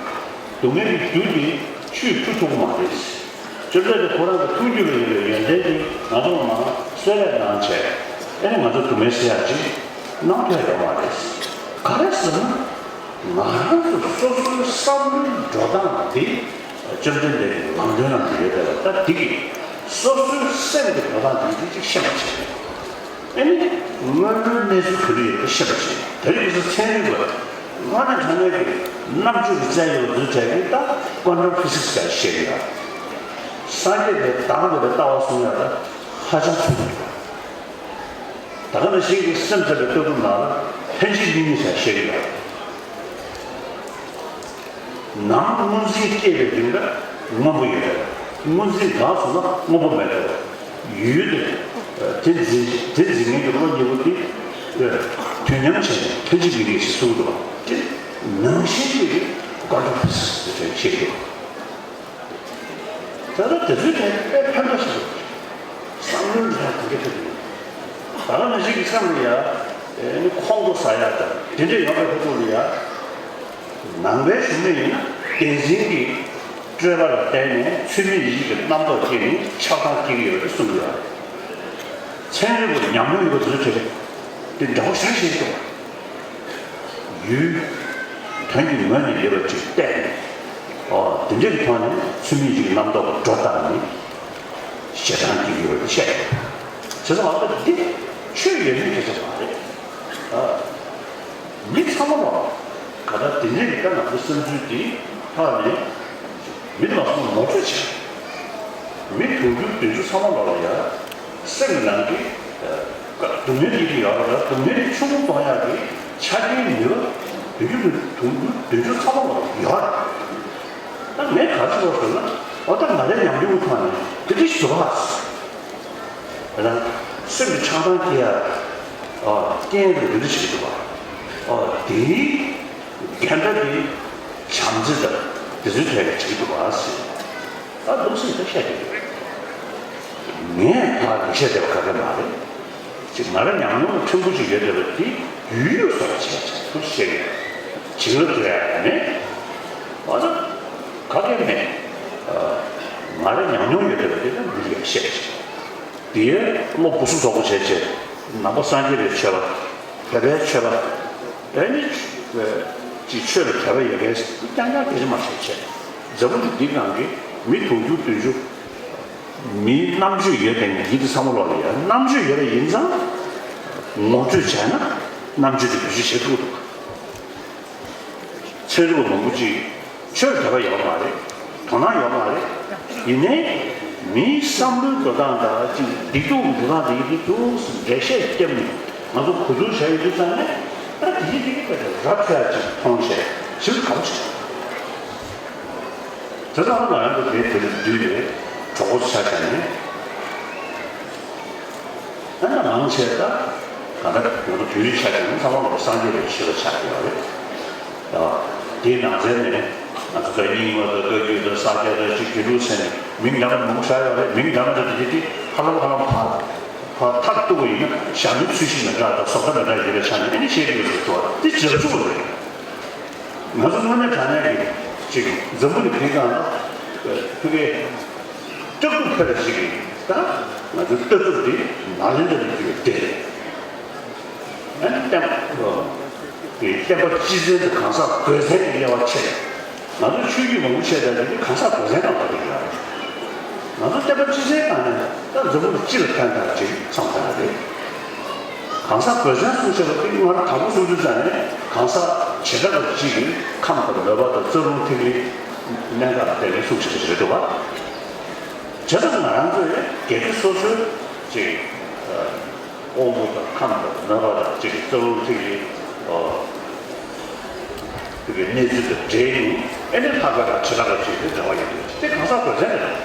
སྡུག་བསྔལ་གྱི་རྒྱུ་དེ་ཆུས་འཁྲུ་ཐུབ་ཀྱི་མ་རེད། བཅོམ་ལྡན་འདས་ཁོ་རང་གི་ཐུགས་རྒྱུད་ལ་ཡོད་པའི་ཡོན་ཏན་དེ་ང་ཚོ་ལ་མར་གསོལ་རས་གནང་བྱས། ཨེ་ནི་ང་ཚོ་སྡུག་བསྔལ་སེལ་ཡག་ཅིག་གནང་ཐུབ་ཡག་ཡོད་མ་རེད། ག་རེ་ཟེར་ན། ང་རང་ཚོ་སོ་སོའི་བསམ་བློའི་འགྲོ་སྟངས་དེ་བཅོམ་ལྡན་འདས་ཀྱི་ལམ་སྟོན་ནང་ཡོད་པས་ལ། ད་འདི་གིས་སོ་སོའི་སེམས་ཀྱི་འགྲོ་སྟངས་དེ་འདི་ཅིག་ཤེས་པ་བྱས། ཨེ་ནི་དངོས་པོའི་གནས་ཚུལ་ག་རེ་ཡོད་པ་ཤེས་པ་བྱས། དེ་རིང་ཁ་སང་ཚན་རིག་པ་དངོས་གནས་དྲང་གནས་ཀྱི་རྣམ་དཔྱོད་ཀྱི་རྩལ་ཡོད་པ་ཚོས་བྱས་ཀྱི་ད་ཀོན་ཊམ་ཕི་སིག་སི་ཟེར་བཤད་ཀྱི་ཡོད། སངས་རྒྱས་པའི་གདངས་ལྡན་པའི་ལྟ་བ་གསུང་ཡག་ད་ཧ་ཅང་ཚོད་དུ་འདུག་ད་ག་ནང་བཞིན་གྱི་སེམས་ཙམ་པའི་ལྟ་གྲུབ་ནང་ལ་ལྷན་ཅིག་དམིགས་མེད་ཟེར་བཤད་ཀྱི་ཡོད། ནམ་སྔོན་འཛིན་སྐྱེས་པའི་རིང་ལ་སྔོན་པོ་ཡོད་པས། སྔོན་འཛིན་འགག་སོང་ན་སྔོན་པོ་མེད་པས། ཡུལ་དེ་དེ་འཛིན་དེ་འཛིན་མཁན་གྱི་བློ་གཉིས་པོ་དེ་དུས་མཉམ་བྱས་ནས་ལྷན་ཅིག་དམིགས་མེད་ཞེས་གསུངས་འདུག་དེ་ནང་བཞིན་གྱི་ཀོན་ཊམ་ཕི་སིག་སི་ཟེར་བཤད་ཀྱི་ཡོད། ད་ལྟ་དེ་ཚོའི་ནང་དཔེ་ཕན་ཐོགས་ཤིག་འདུག་བསམ་བློའི་ནང་དེ་འདྲ་ཐེབས་ཡོད། ད་ག་ནང་བཞིན་གྱི་སེམས་ལ་ཡ་ཨེ་ནི་ཁོང་ཁྲོ་ཟ་ཡག་དང་དེ་འདྲ་ཡོང་བའི་ཁ་ཐུག་ལ་ཡ། ནང་པའི་གཞུང་ནས་ཡིན་ན་བདེན་འཛིན་གྱི་སྤྲོས་པ་ལ་བརྟེན་ནས་ཚུལ་མིན་ཡིད་ཀྱི་རྣམ་རྟོག་སྐྱེས་ནས་ཆགས་སྡང་སྐྱེ་གི་ཡོད་པ་གསུངས་ཡོད། ཚན་རིག་པ་ཉམས་མྱོང་ཡོད་པ་དེ་ཚོས་བྱས་པས་དེ་འདྲ་པོ་ཤར་བཞིན་འདུག་ཡུལ་དོན་གྱི་ངོས་ནས་ཡོད་པ་ཅིག་བལྟས་ནས། ཨོ་དེ་འདྲའི་ཐོག་ནས་ཚུལ་མིན་གྱི་རྣམ་རྟོག་གི་སྒྲོ་བཏགས་ནས་ཞེ་སྡང་སྐྱེ་གི་ཡོད་པ་བཤད། བྱས་ཙང་ང་ཚོ་འདི་ཆོས་ཡོད་མེད་ཁྱད་པར་མ་རེད། ཨ། མི་ཚང་མ་ལ་ག་ད་དེ་འདྲའི་རིགས་ཀ་ནང་པའི་བསམ་ཚུལ་འདིའི་ཐོག་ནས་མི་ལ་སོགས་ངོ་སྤྲོད་བྱས། མི་དུང་ཕྱུར་བདུན་ཅུ་ཚང་མ་ལ་ཡ་སེམས་ནང་གི་སྡུག་བསྔལ་གྱི་ཡོད་རེད། སྡུག་བསྔལ་གྱི་ཆུང་ངུ་གཏོང་ཡག་གི་ཆ་རྐྱེན་ནུས་པ་བདུན་ཅུ་དུང་ཕྱུར་བདུན་ཅུ་ཚང་མ་ལ་ཡོད་རེད། ད་ངས་ག་རེ་ཞུ་དགོས་ཟེར་ན། འོ་ད་ང་རའི་ཉམས་མྱོང་གི་ཐོག་ནས་དེ་འདྲ་ཞིག་བཟོ་བ། ད་སེམས་ཀྱི་ཆགས་སྡང་སྐྱེ་ཡ། ཨ། རྐྱེན་དེ་འདི་འདྲ་ཞིག་འདུག་བ། ཨ། དེའི་འགལ་ཟླ་དེ་བྱམས་བརྩེ་དང་དེ་ཚོའི་ཐད་ཀྱི་ཅིག་འདུག་བ་ཟེར། ད་འདུག་སེ་ད་བཤད་ཀྱི་ཡོད། ངས་ཕར་ལ་བཤད་བསྡད་པ་ག་གེ་མ་རེད། ཅིག་ང་ར་ཉམས་མྱོང་ཕྲན་བུ་ཅིག་ཡོད་བསྡད་པ་དེ་ཡུལ་ཡུལ་སོགས་བྱས་བྱས་ཐུབ་བཤད་ཀྱི་ཡོད། བྱིན་རླབས་ཟེར་ཡ་ཡང་མེད། ཨ་ད་ག་གེ་མེད། ཨ། ང་ར་ཉམས་མྱོང་ཡོད་བསྡད་པ་དེ་ད་མི་ལ་བཤད་བྱས། དེའི་བློ་སྦུ་སུབ་དོག་པོ་བྱས་བྱས། ནང་པ་སངས་རྒྱས་པའི་ཆོས་པ། བོད་པའི་ཆོས་པ། ཨེ་ནི། ཅིག་ཆོས་ལ་དད་པ་ཡོད་མཁན་ཞིག་རྐྱང་རྐྱང་སྐད་ཆ་མ་བཤད་བྱས། འཛམ་བུ་གླིང་འདིའི་ནང་གི་མི་དུང་ཕྱུར་བདུན་ཅུ། མིའི་རྣམ་དཔྱོད་ཡོད་དེ་ཡིན་དེ་ཚང་མ་ལོག་ལ་ཡ་རྣམ་དཔྱོད་ཡོད་པ་ཡིན་ཙང་། ངོ་སྤྲོད་བྱས་ན་རྣམ་དཔྱོད་དེ་བེད་སྤྱོད་བྱེད་ཐུབ་འདུག་ཚན་རིག་པ་མང་པོ་ཅིག་ཆོས་དད་པ་ཡོད་མ་རེད། དོ་སྣང་ཡོད་མ་རེད། ཡིན་ནའི་མིའི་བསམ་བློའི་འགྲོ་སྟངས་དང་ཅིག་སྡིག་སྡུག་འགྲོ་སྟངས་དེ་ཡིན་དུས་འདུག་འགྲེལ་བཤད་བརྒྱབ་ནས་ང་ཚོ་གོ་བསྡུར་བྱས་ཡོད་དུས་ཙང་ནས་ད་དེ་ཡིན་དེ་ཡིན་པ་དེ་ར་འཕྲོད་ཡ་ཅིག་མཐོང་བྱས་ཞིབ་ག་པོ་བྱས། དེ་ལྟར་ང་རང་གི་དེའི་དེར་འདུས་པའི་གྲོགས་པོ་ཆ་བཞག་ནས། ཨ་ནི་མང་ཆེ་ད་ག་ད་ང་ཚོ་བོད་རིགས་ཆ་བཞག་ན་ཚང་མ་ལོག་སངས་རྒྱས་པའི་ཆོས་ལ་ཆགས་ཡོད་རེད། ཨ། དེའི་ནང་ཚན་ནས་ང་ཚོ་ད་རྙིང་མ་དང་བཀའ་བརྒྱུད་དང་ས་སྐྱ་དང་ཅིག་དགེ་ལུགས་ཟེར་ནས་མིང་འདྲ་མ་མང་པོ་བཞག་ཡོད་རེད། མིང་འདྲ་མ་དེ་དེ་དེ་ཧ་ལམ་ཧ་ལམ་ཕར་ཕར་མཐར་གཏུགས་པ་ཡིན་ན་ཞྭ་མོའི་ཚུལ་བཞིན་མི་འདྲ་དང་བཟོ་ལྟ་མི་འདྲ་ཡོད་པའི་ཆ་ནས་ཨ་ནི་བཤད་ཀྱི་ཡོད་ཟེར་དུས་དེ་རྗེས་འཇུག་རེད། ང་ཚོ་དངོས་གནས་དྲང་གནས་ཀྱི་ཅིག་འཛམ་བུ་གླིང་འདིའི་སྒང་ལ་ཕ་གིའི་སྐྲག་སྡུག་འཕེར་བ་ཞིག་གིས་ད་ང་ཚོའི་ལྟ་གྲུབ་འདི་ནཱ་ལེནྡྲ་ནས་བརྒྱུད་པའི་སྡེ་རེད། ཨ་ནི་བསྟན་པ་བསྟན་པ་སྤྱི་བཙན་དང་གང་ཟག་སྡེ་བཙན་གྱི་དབྱེ་བ་ཕྱེ། ང་ཚོ་ཆོས་བརྒྱུད་མང་པོ་ཕྱེ་བསྡད་དེ་གང་ཟག་སྡེ་བཙན་ནང་བསྡད་ཀྱི་ཡོད་རེད། ང་ཚོ་བསྟན་པ་སྤྱི་བཙན་སྒང་ནས་ད་འཛམ་བུ་གླིང་སྤྱི་ལ་ཕན་ཐོགས་ཅིག་བསམ་བསྡད་པ་རེད། གང་ཟག་སྡེ་བཙན་གསུང་བྱས་པ་དེ་སྔར་དང་པོ་གསུང་དུས་ཙང་ནས་གང་ཟག་བྱེ་བྲག་པ་གཅིག་གིས་ཁམས་དང་མོས་པ་དང་རྩ་རླུང་ཐིག་ལེ་གནད་འགག་ལ་བརྟེན་ནས་གསུང་བྱས་པ་ཞིག་རེད་འདུག་བ། བྱས་ཙང་ང་རང་ཚོས་སྒེར་གྱི་སོ་སོའི་ཅིག་དབང་པོ་དང་ཁམས་དང་མོས་པ་དང་ཅིག་རྩ་རླུང་ཐིག་ལེ་དེ་གའི་གནས་ཚུལ་དང་འབྲེལ་ནས་ཨེ་ནས་ལྷག་པའི་བྱེ་བྲག་པ་ཅིག་དེ་འབྲེལ་བ་ཡོད་དུས་དེ་གང་ཟག་སྡེ་བཙན་རེད།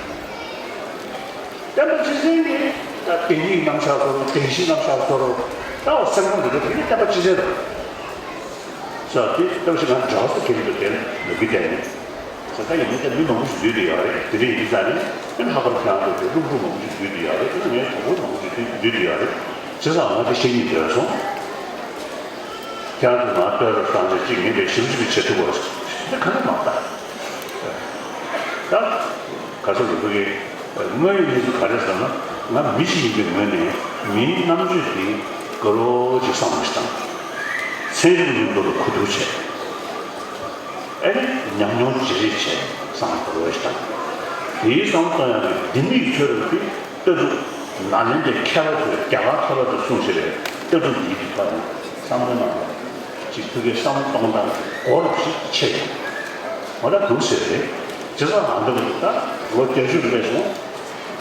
བསྟན་པ་སྤྱི་བཙན་གྱིས་ད་བདེན་གཉིས་རྣམ་གཞག་བཟོ་རོགས། བདེན་བཞི་རྣམ་གཞག་བཟོ་རོགས། ད་འོ་སེམས་ཁོང་འདི་ཚོ་དེ་ནི་བསྟན་པ་སྤྱི་བཙན་རེད། ས་དེ་ལྟ་བུ་ཞིག་ང་འདྲ་ས་ཁྱེད་ཚོ་དེ་ནོར་གི་དེ་ནི་ས་ད་ཡིན་ནི་ད་མི་མང་པོ་ཞིག་འདུས་དེ་ཡོད་རེད། དེ་རིང་ཡིན་ཙང་ནི་ཨན་ཧ་གར་ཁྱང་དུ་དེ་སློབ་ཕྲུག་མང་པོ་ཞིག་འདུས་དེ་ཡོད་རེད། དེ་ནི་ངའི་གྲོགས་པོ་མང་པོ་ཞིག་འདུས་དེ་ཡོད་རེད། བྱས་ཙང་ང་དེ་བཤད་སྙིང་འདོད་སོང་། ཁྱེད་རང་ཚོ་ང་ལྟོས་རོགས་བཏང་ཚེ་གཅིག་ངས་དེ་ཞིབ་ཞིབ་བྱེད་ཐུབ་པ་ཞིག་དེ་ག་ནས་མ་ལྟ། ད་ག་ཚོད་འདུག་གི། དངོས་ཡོད་གནས་ཚུལ་ག་རེ་ཟེར་ན། ང་མི་ཞིག་ཡིན་པའི་ངོས་ནས་མིའི་རྣམ་དཔྱོད་འདི་དགའ་རོགས་ཅིག་བསམ་བློ་ཞིག་བཏང་། ཚན་རིག་མཉམ་དུ་ལ་གོ་བསྡུར་བྱས། ཨེ་ནི་ཉམས་མྱོང་བརྗེ་རེས་བྱས་བསམ་བློ་ག་རེ་ཞིག་བཏང་། དེའི་བསམ་བློ་བཏང་ཡག་གི་ལྡེ་མིག་ཆོད་རེད་དེ། ལྟ་གྲུབ་ནཱ་ལེནྡྲའི་མཁས་པ་ཚོས། རྒྱ་གར་མཁས་པ་ཚོས་གསུངས་བཞག་པའི་ལྟ་གྲུབ་འདིའི་གི་ཐོག་ནས་བསམ་བློ་གནང་བ་ཅིག་ཐུགས་ཀའི་བསམ་བློ་གཏོང་སྟངས་གོ་རུ་ཞིག་ཆེ་ཡོད། ང་ད་འདུག་ཟེར་རེད། བྱས་ཙང་ང་འདི་ལ་ད་ལོ་བརྒྱད་ཅུ་སླེབས་སོང་།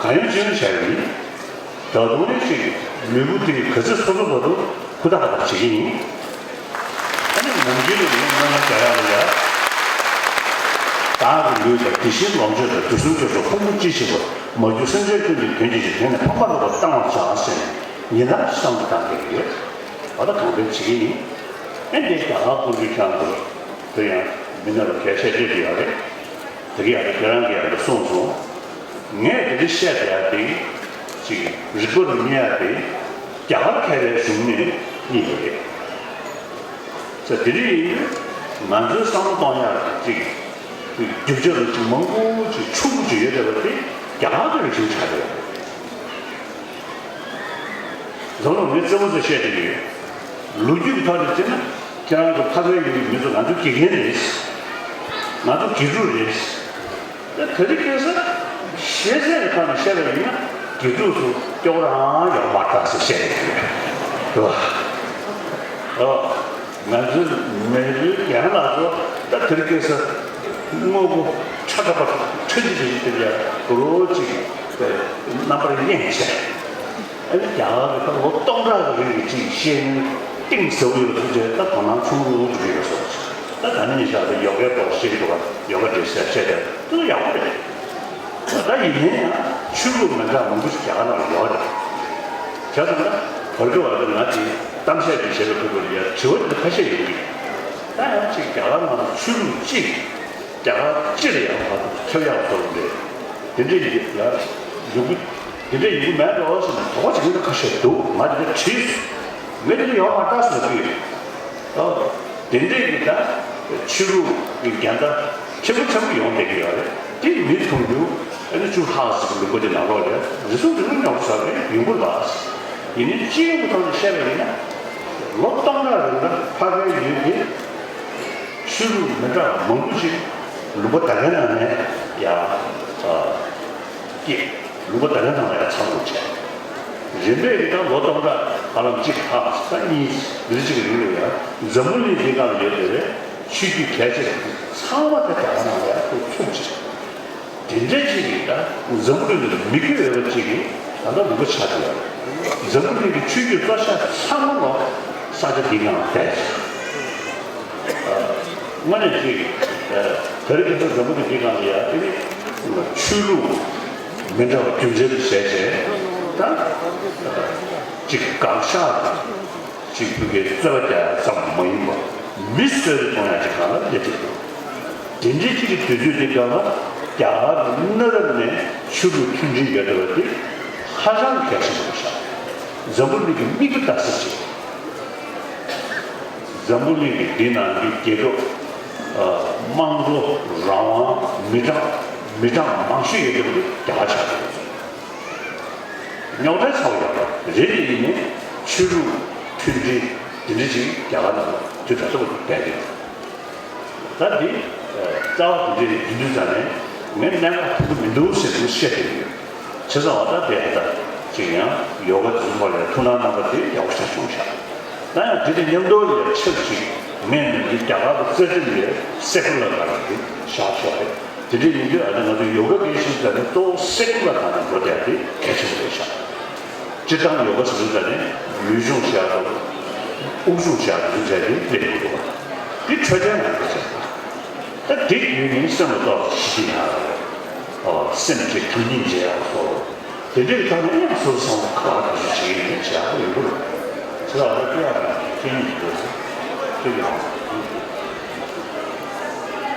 གང་ཡང་ཅི་ཡང་བྱས་ཡོད་མིན། ད་དུང་ནས་ཅིག་ལུས་པོ་དེ་ག་ཚོད་སོ་སོ་བར་དུ་ཧུར་ཐག་ཧུར་ཐག་བྱེད་ཀྱི་ཡིན། ཨ་ནི་ནམ་རྒྱུན་ལ་ངས་སྔོན་མ་རྒྱག་ཡག་ལ་ཡ། བདག་གི་ལུས་དང་དེ་བཞིན་ལོངས་སྤྱོད་དང་དུས་གསུམ་ཆོས་སུ་ཕུང་པོ་ཅི་མཆིས་པ། མ་གྱུར་སེམས་ཅན་ཀུན་གྱི་དོན་བགྱིད་ཅིང་། དེང་ནས་ཕངས་པ་ལོག་པར་བཏང་བར་བྱ་ཟེར་ནས་ཉིན་ལྟར་བསམ་བློ་བཏང་བསྡད་ཀྱི་ཡོད། ཨ་ད་གང་འདྲ་བྱེད་ཀྱི་ཡིན། ཨེ་འདི་རྒྱ་གར་ཀུན་གྱི་ཁྱང་དུ་དེ་ཡང་མི་སྣ་ལ་གལ་ཆེ་ཤོས་ཅིག་ཡོད་རེད། དེ་ག་ཡང་ཁྱེད་རང་གིས་ཡང་དེ་གསུངས་སོང་། ངས་དེ་འདྲ་བཤད་བསྡད་ཡག་དེ་ཅིག་རིག་པ་རུ་རྙེད་ཡག་དེ་རྒྱ་གར་མཁས་པའི་གཞུང་ནས་རྙེད་ཡོད་རེད། ས་དེ་རིང་ང་ཚོའི་བསམ་བློ་གཏོང་ཡག་ཅིག་རྒྱུ་ཆ་རུ་ཅིག་མང་པོ་ཅིག་ཕྱུག་པོ་ཅིག་ཡོད་བསྡད་པ་དེ་རྒྱ་གར་གྱི་རིག་གཞུང་ཆགས་བསྡད་ཡོད་རེད། ལམ་ལ་ངས་རྩེད་མོ་རྩེ་བཤད་ཀྱི་ཡོད། ལོ་རྒྱུས་ཀྱི་ཐོག་ནས་བརྩིས་ན་ཁྱེད་རང་ཚོ་འཕགས་པའི་ཡུལ་གྱི་མི་ཚོ་ང་ཚོ་དགེ་རྒན་རེད། ང་ཚོ་དགེ་ཕྲུག་རེད། ད་དེ་རིང་ཁ་སང་ཤེས་ཚད་ཀྱི་ཐོག་ནས་བཤད་པ་ཡིན་ན་དགེ་ཕྲུག་ཚོ་སྐྱོ་པོ་རང་ཡོད་མ་རེད་ཟེར་བཤད་ཀྱི་ཡོད། རེད་བ། ཨོ། ང་ཚོའི་མེས་པོའི་རྒན་ལགས་ཚོ་ད་དེ་རིང་ཁ་སང་དངོས་པོ་ཁྲ་ཁྲ་པ་ཁྲ་ཆི་ཆི་ཞིག་དེ་ལ་རོ་གཅིག་རྣམ་པར་གཡེང་བྱས། ཨ་ནི་རྒྱ་གར་གྱི་ད་ལོ་སྟོང་ཕྲག་གི་རིང་གི་ཅིག་ཤེས་ཡོན་གཏིང་ཟབ་ཡོད་པ་དེ་ད་དོ་སྣང་ཆུང་ཆུང་འགྲོ་གི་ཡོད་སོང་། ད་ད་ནི་ཉིན་ཞག་ཏུ་ཡོ་གའི་ཐོག་ཤེས་ཀྱི་འདུག་ག་ཡོ་ག་འདྲ་ཟེར་བཤད་དེ་ཏུ་ཡག་པོ་རེད། ད་ཡིན་ནའི་ཡང་ཆོས་ལུགས་མི་འདྲ་མང་པོ་ཞིག་རྒྱ་གར་ནང་ལ་ཡོད་རེད། བྱས་ཙང་ད་བར་སྐབས་བར་དུ་ང་དེ་གཏམ་བཤད་ཅིག་བྱེད་པའི་སྐབས་ལ་ཡང་དྲི་བ་འདི་ཁ་ཤས་ཡོང་གི་རེད། ད་ཡང་ཅིག་རྒྱ་གར་ནང་ལ་ཆོས་ལུགས་གཅིག་རྒྱ་གར་སྤྱི་ལ་ཡང་བར་དུ་ཁྱབ་ཡག་ཐོག་ལ་རེད། དེ་འདྲས་ཡིན་ཡ་ཡོང་གི། དེ་འདྲས་ཡིན་གི་མེད་འགྲོ་ཟེར་ནས་དོགས་པ་བྱེད་མཁན་ཁ་ཤས་འདུག་ང་དེ་འདྲ་དྲིས། ངས་དེ་འདྲ་ཡོང་མ་ད་ཟེར་གི་ཡོད། ཨོ། དེ་འདྲས་ཀྱི་ད་ཆོས་ལུགས་ཀྱི་འགལ་ཟླ་ཆེན་པོ་ཆེན་པོ་ཡོང་བསྡད་ཀྱི་ཡོད་རེད། དེ་མི་མཐོང་རྒྱུ་ཨ་ནི་ཆུ་ཧ་ཟེར་གི་ལུང་པ་དེ་ནང་ལོགས་ལ་རེ་ཟུང་རེ་ཟུང་ཉོག་ཟ་རེད་ཡོང་གི་ལ། ཡིན་ནའི་སྤྱི་ཡོངས་ཀྱི་ཐོག་ནས་བཤད་པ་ཡིན་ན། ལོ་སྟོང་ཕྲག་རིང་ལ་འཕགས་པའི་ཡུལ་གྱི་ཆོས་ལུགས་མི་འདྲ་བ་མང་པོ་ཞིག་ལུང་པ་ད་གའི་ནང་ནས་ཡ། སྐྱེས། ལུང་པ་ད་གའི་ནང་ལ་ཡ་འཚར་ལོངས་བྱས། རིམ་པས་ཀྱི་ད་ལོ་སྟོང་ཕྲག་ཧ་ལམ་གཅིག་ལྷག་ད་གཉིས་འདི་གཅིག་གི་རིང་ལ་ཡ་འཛམ་བུ་གླིང་འདི་སྒང་ལ་ཡོད་པའི་ཆོས་བརྒྱུད་གལ་ཆེ་ཚང་མ་ད་རྒྱ་གར་ནང་ལ་ཡ་ཐུག་ཐུག་ཅིག་དེ་འདྲའི་ཅིག་གིས་ད་འཛམ་བུ་གླིང་འདིར་མི་བསྐྱོད་ཡོད་པ་ཅིག་གིས་ད་ལྟ་ལུང་པ་ཆགས་ཀྱི་ཡོད་རེད། འཛམ་བུ་གླིང་གི་ཆོས་བརྒྱུད་གཙོ་ཆེ་ཚང་མ་ལོ་ས་ཆ་འདི་སྒང་ལ་བསྡད་ཅིག་དངོས་གནས་ཅིག་དེ་རིང་ཁ་སང་འཛམ་བུ་གླིང་འདི་སྒང་ལ་ཡ་དེ་ནི་ཆོས་ལུགས་མི་འདྲ་བ་རྒྱུ་མཚན་དུ་བྱས་བྱས་ད་ཅིག་དགག་བཞག་དང་། གཅིག་པུ་གའི་རྩོད་པ་རྒྱག་ཡ་ཙམ་མ་ཡིན་པར་མི་གསོད་རེས་གཏོང་ཡ་ཅིག་གང་ལ་སླེབས་ཀྱི་འདུག་དེ་འདྲའི་གཅིག་གི་དུས་ཚོད་འདི་སྒང་ལ་རྒྱ་གར་གྱི་གནའ་རབས་ནས་ཆོས་ལུགས་མཐུན་སྒྲིལ་ཡོད་བསྡད་པ་འདི་ཧ་ཅང་གལ་ཆེན་པོ་རེད་ཤག་འཛམ་བུ་གླིང་གི་མིག་དཔེ་ལྟ་ས་ཅིག་འཛམ་བུ་གླིང་གི་འདི་ནང་གི་རྒྱལ་ཁབ་དམངས་གཙོ་རང་དབང་མི་གྲངས་མི་གྲངས་མང་ཤོས་ཡོད་བསྡད་པ་འདི་རྒྱ་གར་ཆགས་ཀྱི་རེད། རྙོག་དྲའི་ཚ་བོ་ཡོད་པ་རེད། དེ་ཡིན་ནའི་ཆོས་ལུགས་མཐུན་སྒྲིལ་འདི་འདྲ་ཞིག་རྒྱ་གར་ནང་ལ་དུས་ད་ལྟ་བར་དུ་བསྡད་ཀྱི་ཡོད། ད་འདི་རྩ་བ་དེ་འདྲའི་རྒྱུ་མཚན་ཙམ་ནས་ངས་གནད་འགག་ཐུག་གི་མི་འདུག་ཟེར་དུ་བཤད་བསྡད་ཀྱི་ཡོད། བྱས་ཙང་བ་ད་དེ་ད་ཅིག་ཡང་ཡོ་ག་དེ་ཚོ་ལ་ཐུགས་སྣང་གནང་པ་དེ་ཡག་པོ་ཞེ་དྲག་བྱུང་ཤག་ད་ཡང་དེ་དང་མཉམ་དུ་ལ་ཆབས་ཅིག་ངས་ནམ་རྒྱུན་རྒྱ་གར་གྱི་རྩ་ཁྲིམས་ལས་སེ་ཀུ་ལར་ལབ་ཡག་དེ་བཞག་ཆོག་རེད། དེ་འདྲ་ཡིན་དུས་ཨ་ནི་ང་ཚོ་ཡོ་ག་གི་ཤེས་ཚད་ནི་གཙོ་བོ་སེ་ཀུ་ལར་ཐོག་ནས་འགྲོ་བསྡད་དེ་གལ་ཆེན་པོ་རེད་ཤག་སྤྱིར་བཏང་ཡོ་ག་ཟེར་དུས་ད་ནི་ལུས་སྦྱོང་བྱེད་ཡག་དང་། དབུགས་སྦྱོང་བྱེད་ཡག་དང་བྱས་ཏེ་སླེབས་ཡོང་འདུག་པ། འདི་འཕྲོད་བསྟེན་ནང་གི་བྱས་ད་འདི་ཡོད་མིན་སེམས་ལ་གཏོགས་ཤི་ཡག་རེད། ཨོ་སེམས་ཀྱི་དོན་སྙིང་རྗེ་ཡག་སོགས། དེ་འདྲའི་ཐོག་ནས་ཡང་སོ་སོ་སོང་ག་བ་དུ་ཞིག་བྱེད་ཡིན་ནས་བྱ་བ་ཡོང་གི་རེད། ཚེ་རབས་ལ་སྐྱེ་ཡག་དང་སྐྱེ་ཉིད་དུ་སྐྱེ་ཡོང་།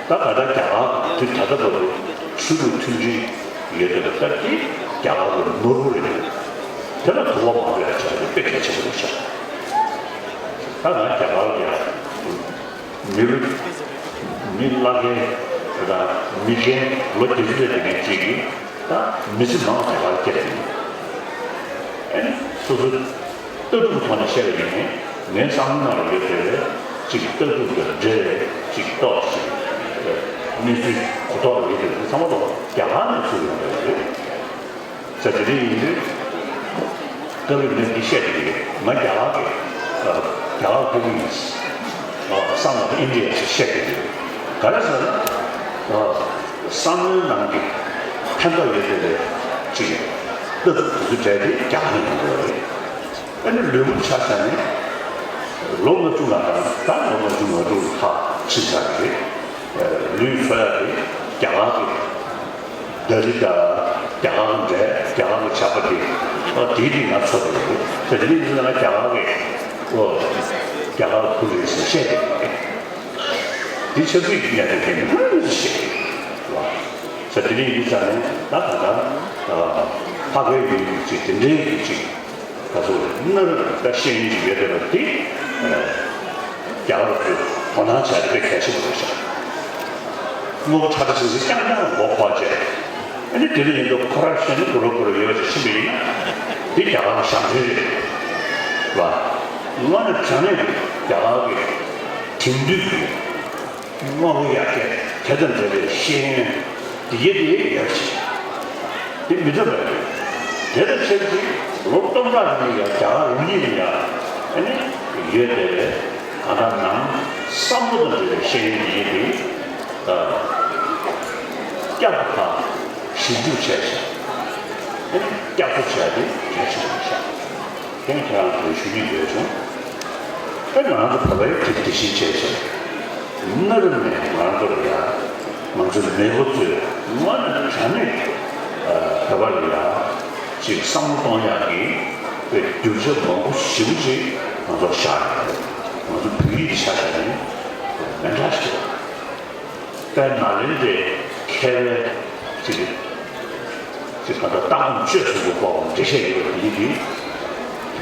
ད་ག་ད་རྒྱ་གར་དུས་ད་ལྟ་བར་དུ་ཆོས་ལུགས་མཐུན་སྒྲིལ་ཡོད་དེ་ལ་ལྟ་དེ་རྒྱ་གར་གྱི་ནོར་བུ་རེད། དེ་ལ་དུ་བ་མ་འདྲ་བྱ་རྒྱུ་དཔེ་གལ་ཆེན་པོ་རེད་ཤག་ད་ང་རྒྱ་གར་གྱི་མི་ལུས་མི་བླ་རྒན་དང་མི་རྒན་ལོ་བརྒྱད་ཅུ་ལས་བསྡད་མཁན་གཅིག་གིས་ད་མི་ཚེ་མང་བ་རྒྱ་གར་སྐྱེལ་ཡོད། ཨ་ནི་སོ་སོའི་ལྟ་གྲུབ་ཐོག་ནས་བཤད་པ་ཡིན་ནའི་ངའི་བསམ་བློ་ནང་ལ་ཡོད་བསྡད་པའི་གཅིག་ལྟ་གྲུབ་དང་འབྲེལ་བའི་གཅིག་ཏོག་ཙམ་གནས་ཚུལ་གོ་རྟོགས་ཡོད་བསྡད་པ་ཚང་མ་ལོ་རྒྱ་གར་ནས་ཚུར་ཡོང་བ་རེད། ས་དེ་རིང་ཡིན་དུས་སྐབས་རིང་ནས་འདི་བཤད་ཀྱི་ཡོད། ང་རྒྱ་གར་གྱི་ཨ་རྒྱ་གར་ཕྲུ་གུ་ཡིན། ཨ་བསམ་བློ་ཨིན་ཌི་ཡ་ཞེས་བཤད་ཀྱི་ཡོད། ག་རེ་ཟེར་ན་ཨ་བསམ་བློའི་ནང་གི་ཕན་ཐོགས་ཡོད་བསྡད་པའི་ཅིག་ལྟ་ཚུལ་དེ་ཚོ་གྲས་དེ་རྒྱ་གར་ནས་ཡོང་གི་ཡོད་རེད། ཨ་ནི་ལུས་པོ་ཆ་བཞག་ནས་ལོ་ལྔ་བཅུ་ང་གྲངས་ད་ལོ་ལྔ་བཅུ་ང་དྲུག་ལྷག་ཕྱིན་ཚར་རེད། ལུས་འཚོ་ཡག་དེ་རྒྱ་གར་གྱི་ད་རི་ད་རྒྱ་གར་གྱི་འདྲ་རྒྱ་གར་གྱི་ཇག་པ་དེ་ཨ་དེའི་རིགས་ང་འཚོ་དགོས་རེད། ད་དེ་རིང་འདི་ང་རྒྱ་གར་གྱི་ཨོ་རྒྱ་གར་གྱི་བུ་རེད་ཟེར་བཤད་བསྡད་ཡོད་རེད། དེ་ཆབ་སྲིད་ཀྱི་གནད་དོན་དེ་ནི་ཧུར་ཐག་བཤད་ཡོད་རེད། ད་དེ་རིང་འདི་ཙམ་ནས་ད་ད་ད་ཕ་གིའི་ཡུལ་གྱི་ཅིག་དེ་འདྲའི་གི་ཅིག་ད་ཚོ་གནའ་རབས་ད་ཤེས་ཡོན་ཅིག་ཡོད་བསྡད་པ་དེ་རྒྱ་གར་ཚོས་དོ་སྣང་བྱས་ཏེ་དཔེ་གལ་ཆེན་པོ་རེད་ཤག་དངོས་པོ་ཁྲ་ཁྲ་ཟིང་ཟིང་རྐྱང་རྐྱང་མགོ་འཁོར་བྱས། ཨ་ནི་དེ་ལ་ཡིན་དུས་ཁོ་རང་གཞན་ནི་གུ་རུ་གུ་རུ་ཡོད་ཅིག་ཕྱིན་པ་ཡིན་ན་འདི་རྒྱ་གར་གྱི་ཞབས་འདྲེན་རེད་བ། དངོས་གནས་དྲང་གནས་ཀྱི་རྒྱ་གར་གྱི་དེང་དུས་ཀྱི་དངོས་པོ་ཡར་རྒྱས་དེ་དང་འབྲེལ་བའི་ཤེས་ཡོན་འདི་གས་དེ་ཡོད་ཅིག་དེ་མི་འདྲ་བ་རེད། དེ་དང་ཆབས་ཅིག་ལོ་སྟོང་ཕྲག་རིང་ལ་ཡང་རྒྱ་གར་རང་ཉིད་ལ་ཡང་ཨ་ནི་ཡོད་བསྡད་པའི་ད་ལྟ་ནང་བསམ་བློ་དང་འབྲེལ་བའི་ཤེས་ཡོན་འདི་གས་དེ་ཨ་བསྐྱར་དུ་དང་ཞིབ་འཇུག་བྱས་ཤིང་ཨ་ནི་བསྐྱར་གསོ་བྱས་ཏེ་གལ་ཆེན་པོ་ཆགས། དེང་ཁྱེད་རང་ཚོས་ཞུ་རྒྱུ་ཡོད་བྱུང་། ཨེ་ང་རང་ཚོ་བོད་པའི་དེ་དེ་བཞིན་བྱས་བྱས། གནའ་རབས་ནས་ང་རང་ཚོ་ལ་ཡ་ང་ཚོའི་མེས་པོ་ཚོས་དངོས་གནས་དྲང་གནས་བོད་པ་ལ་ཡ་ཅིག་བསམ་བློ་གཏོང་ཡག་གི་དཔེ་རྒྱུ་ཆ་མང་པོ་ཞེ་པོ་ཅིག་ང་ཚོར་བཞག་ཡོད་རེད། ང་ཚོ་བོད་ཡིག་དེ་ཆ་བཞག་ནས་མི་འདྲ་ཞིག་རེད། དཔེར་ན་ལན་དེ་མཁས་པའི་ཅིག་ཅིག་ད་ལྟ་ལྟ་སྒོམ་སྤྱོད་གསུམ་པོ་པོ་འགྲེལ་བཤད་ཡོད་པ་དེ་ཡིན་དུས།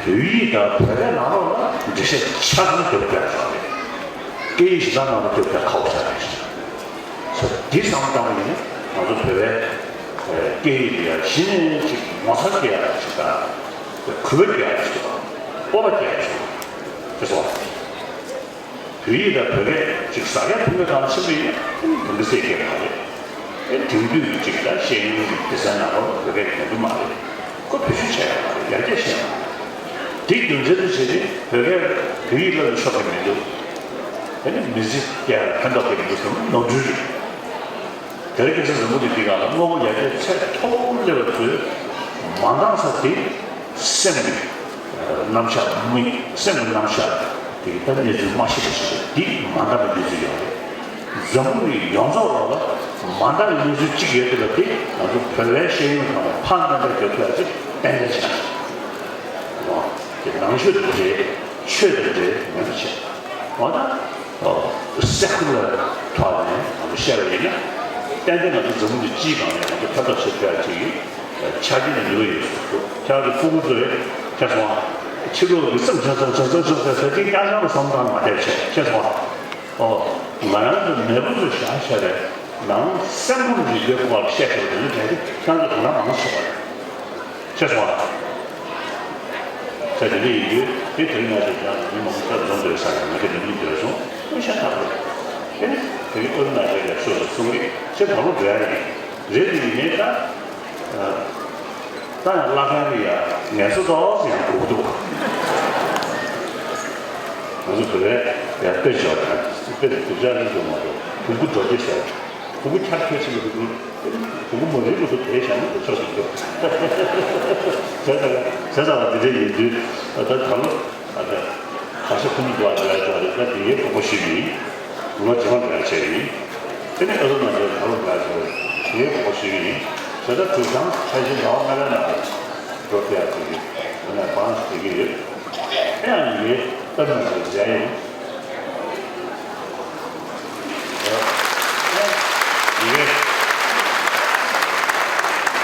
བོད་ཡིག་དང་བོད་སྐད་ནང་ལོགས་ལ་འགྲེལ་བཤད་ཆ་ཚང་བརྒྱབ་པའི་རྩ་རེད། སྐད་ཡིག་གཞན་དག་ནང་ལ་བརྒྱབ་པའི་ཁག་པོ་ཆགས་རེད། ས་འདི་བསམ་བཏང་བ་ཡིན་ན་ང་ཚོ་བོད་པའི་སྐད་ཡིག་ལ་ཡ་གཞི་ནས་ཅིག་ངོ་མཚར་སྐྱེ་ཡག་ཅིག་དང་། གུས་པ་སྐྱེ་ཡག་ཅིག་དང་། སྤོབས་པ་སྐྱེ་ཡག་ཅིག་དང་། དེ་སོང་། བོད་ཡིག་དང་བོད་སྐད་ཅིག་ཟ་མཁན་འཐུང་མཁན་གང་ཕྱིན་པ་ཡིན་ན་དེང་གི་སེ་སྐད་མ་རེད། ཨེ་དེང་དུས་ཀྱི་ཅིག་ལ་ཤེས་ཡོན་གྱི་སྡེ་ཚན་ནང་ལ་བོད་སྐད་ཡོང་གི་མ་རེད། ཁོ་བེད་སྤྱོད་བྱས་ཡོད་མ་རེད། ཡར་རྒྱས་བྱས་ཡོད་མ་རེད། དེ་རྒྱུ་མཚན་དུ་བྱས་ཏེ་བོད་སྐད་བོད་ཡིག་བསླབ་ནས་ཆོག་གི་མི་འདུག་ཨེ་ནི་མི་ཚེ་སྐྱེལ་ལ་ཕན་ཐོགས་ཀྱི་མི་འདུག་ཟེར་ན་ནོར་འཁྲུལ་རེད། དེར་སྐད་ཆ་འཛམ་བུ་གླིང་འདི་སྒང་ལ་དངོས་པོ་ཡར་རྒྱས་ཚད་མཐོ་པོ་སླེབས་པ་ཚོས་མ་འདང་ས་དེ་སེམས་ཀྱི་རྣམ་གཞག་མི་སེམས་ཀྱི་རྣམ་གཞག་དེ་ད་གནས་ཚུལ་མ་ཤེས་པ་ཞིག་རེད། འདི་མ་འདང་བའི་གནས་ཚུལ་ཡོད་རེད། འཛམ་བུ་གླིང་ཡོངས་རྫོགས་ལ་ལ་མ་འདང་བའི་གནས་ཚུལ་གཅིག་ཡོད་དེ་ལ་དེ་ང་ཚོ་བོད་པའི་ཤེས་ཡོན་ཁང་ནས་ཕར་ནན་པོ་རྒྱབ་ཐུབ་ཡ་ཅིག་ཏན་ཏན་ཆགས་འོ་དེ་ནང་ཆོས་དང་འབྲེལ་ཆོས་དང་འབྲེལ་ནན་པོ་བྱེད་པ་འོ་ད། ཨོ། སེ་ཀུ་ལར་ཐོག་ནས་ང་ཚོ་བཤད་པ་ཡིན་ན། ཏན་ཏན་ང་ཚོ་འཛམ་བུ་གླིང་སྤྱིའི་སྒང་ནས་ང་ཚོ་ཕན་ཐོགས་བྱེད་ཐུབ་ཡ་ཅིག་ཆགས་ཀྱི་ནས་ཡོད་ཡོད་ཟེར་འདུག་ཁྱེད་རང་ཚོ་ཕྲུ་གུ་ཚོས་ཁྱེད་སོང་ཨ། ཕྱི་ལོགས་ཀྱི་སེམས་ཆེན་སོང་ཆེན་སོང་ཆེན་སོང་ཟེར་ཏེ་རྐྱང་རྐྱང་ལ་བསམ་བཏང་མ་བསྡད་བྱས་ཁྱེད་སོང་ཨ། ཨོ། ང་རང་ཚོ་མེས་པོ་ཚོ་བཞག་བྱས་རེད། ནང་སེམས་ཁམས་རིག་པའི་སྐོར་ལ་བཤད་བྱས་པ་དེ་ནི་གལ་ཏེ་ཁྱེད་རང་ཚོ་དོ་སྣང་མང་ཆེ་བ་རེད། ཤེས་སོང་ཨ། ས་དེ་འདྲ་ཡིན་དུས་དེ་དེ་རིང་ང་ཚོས་ཀྱང་མི་མང་པོ་ཞིག་འཛོམས་འདུག་ས་ཡང་ང་ཚོ་འདི་མི་འདོད་སོང་། དངོས་ཤ་ཐག་རེད། དེ་ནི་དེ་གི་ཨོ་རི་ན་ཆེ་ལ་ཤོག་ཟེར་གསུང་གི་ཁྱེད་བག་ལོ་འགྲོ་ཡ་ཡིན། རེད་དེ་ཡིན་ནའི་ད་ད་ཡང་བླ་མཁན་གི་ཡ་ངལ་གསོ་ཏོག་ཙམ་ཡང་དགོས་ཀྱི་འདུག་ང་ཚོ་བོད་པའི་ཡ་དཔེ་ཆ་དང་དཔེ་དེ་དུ་ཅག་རིག་འདུག་མ་གཏོགས་གུ་གུ་འགྲོ་རྒྱུ་ཟེར། གུ་གུ་ཁྱར་ཁྱོད་ཕྱིན་པ་འདུག་གུ་གུ་མ་རིག་པ་འདུག་དེ་བཞག་ན་ཆོག་ཤིག་འདུག་ཟེར་ཙང་ཟེར་ཙང་བ་འདི་འདྲ་ཡིན་དུས་ད་ད་ལོ་ཨ་ད་ག་ཤ་ཁུ་ནུ་འདུག་ཨ་འདྲ་ཅོག་རེད། ད་དེ་ཡའི་གོ་གོ་ཞིག་ཡིན། ལོ་རྗེས་མ་འདྲ་ཆེ་ཡིན། དེ་ནས་ཨ་ལོ་ན་འདྲ་ད་ལོ་འདྲ་ཆེ་དེ་ཡའི་གོ་གོ་ཞིག་ཡིན། ད་ད་དུས་སང་ཆ་ཤིང་འདྲ་བ་མེད་ལ་ན། འགྲོ་ཐུབ་ཡག་བྱེད་ཀྱི་ཡོད། འོ་ན་བང་ཞིག་བྱེད་ཀྱི་ཡོད། ཨེ་ཡང་ཡིན་གྱི་སྟབས་མ་བདེ་མཇལ་ཡོང་། ཡི་གེ་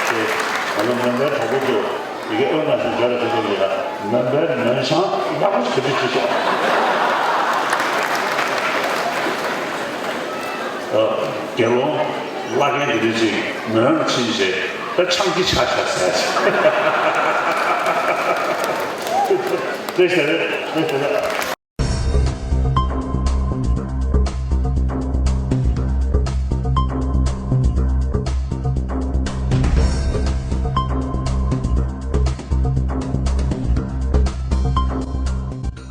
དེ་ང་ཚོ་མོན་པའི་གྲོགས་པོ་ཚོ་ཡི་གེ་ཨོ་ན་ཞིག་མཇལ་ལ་ཐུབ་ཐུབ་ཡོད་ལ། མོན་པའི་མོན་ཤང་ཡག་པོ་ཞིག་གྲ་སྒྲིག་བྱེད་ཤོག་དགེ་སློང་བླ་རྒན་དེ་འདྲ་ཅིག་མོན་ལ་ཕྱིན་བྱས་ད་ཆང་ཅིག་ཆག་ཆག་ཟས། དེ་ཟེར་རེད། དེ་ཟེར་རེད།